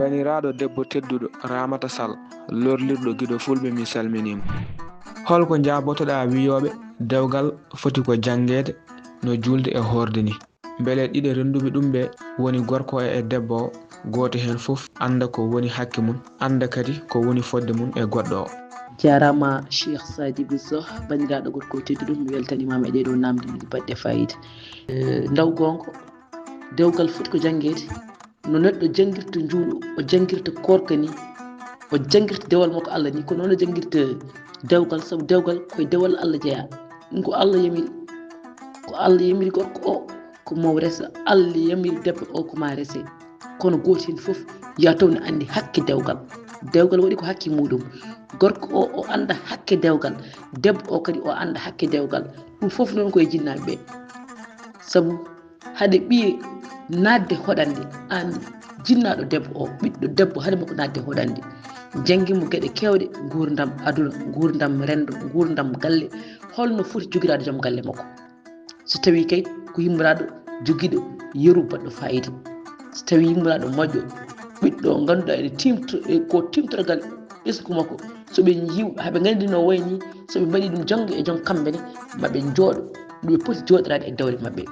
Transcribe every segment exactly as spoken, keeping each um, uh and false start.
Baniraaɗo debbo tedduɗo Ramata Sall, lorlirɗo Giɗo Fulɓe, mi salminiima. Holko njaabotoɗaa wiyooɓe dewgal foti ko janngeede no juulde e hoorde ni? Mbele ɗiɗo rennduɓe ɗum ɓe woni gorko o e debbo o, gooto heen fof annda ko woni hakke mum, annda kadi ko woni fodde mum e goɗɗo o. Jaaraama Cheikh Sadibou Sow, banndiraaɗo gorko tedduɗo, mi weltaniima e ɗee ɗoo naamnde ɗiɗi baɗɗe faayiida. Eh, ndaw goonga, dewgal foti ko janngeede, no neɗɗo janngirta njuulu, o janngirta koorka ni, o janngirta dewal makko Allah ni, ko noon o janngirta dewgal, sabu dewgal ko e dewal Allah jeyaa. Ɗum ko Allah yamiri, ko Allah yamiri gorko o ko mo resa, Allah yamiri debbo o ko ma rese. Kono gooto heen fof yaa taw ne anndi hakke dewgal. Dewgal waɗi ko hakke muɗum. Gorko o, o annda hakke dewgal, debbo o kadi o annda hakke dewgal. Ɗum fof noon ko e jinnaaɓe ɓe. Sabu hade ɓiye naatde hoɗande, aan jinnaaɗo debbo o, ɓiɗɗo debbo, hade makko naatde hoɗande, janngin mo geɗe keewɗe, nguurndam aduna, nguurndam renndo, nguurndam galle, holno foti jogiraade joom galle makko. So tawii kay ko yimmoraaɗo jogiiɗo yeru baɗɗo faayiida, so tawii yimmoraaɗo moƴƴo, ɓiɗɗo ngannduɗaa ene tiimto, e ko tiimtorgal ɓesngu makko, so ɓe njiw, haɓe nganndi no wayi ni, so ɓe mbaɗi ɗum jonngo e jom kamɓe ne, ma ɓe njooɗo ɗo ɓe poti jooɗoraade e dewle maɓɓe.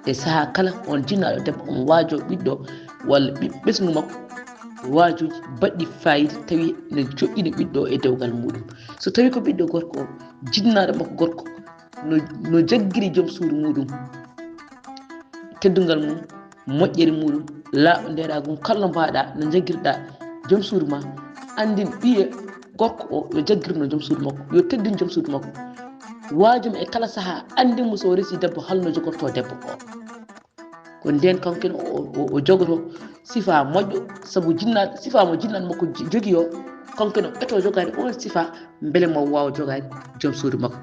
E sahaa kala, on jinnaaɗo debbo omo waajoo ɓiɗɗo walla ɓi-, ɓesngu makko, waajuuji baɗɗi faayiida, tawi ne joɗɗini ɓiɗɗo o e dewgal muɗum. So tawii ko ɓiɗɗo gorko o, jinnaaɗo makko gorko, no, no jaggiri joom suudu muɗum, teddungal mum, moƴƴere muɗum, laaɓa ndeeɗaa gum, kala no mbaaɗaa, no jaggirɗaa joom suudu ma, anndin ɓiye gorko o yo jaggirno joom suudu makko, yo teddin joom suudu makko. Waajum e kala sahaa, anndin mo so o resi debbo, hol no jogortoo debbo o. Ko ndeen kanko ne o, o, o jogoto sifaa moƴƴo, sabu jinnaa-, sifaa mo jinnaaɗo makko jo-, jogii o, kanko ne o ɓeto jogaade oon sifaa, mbele mo waawa jogaade joom suudu makko.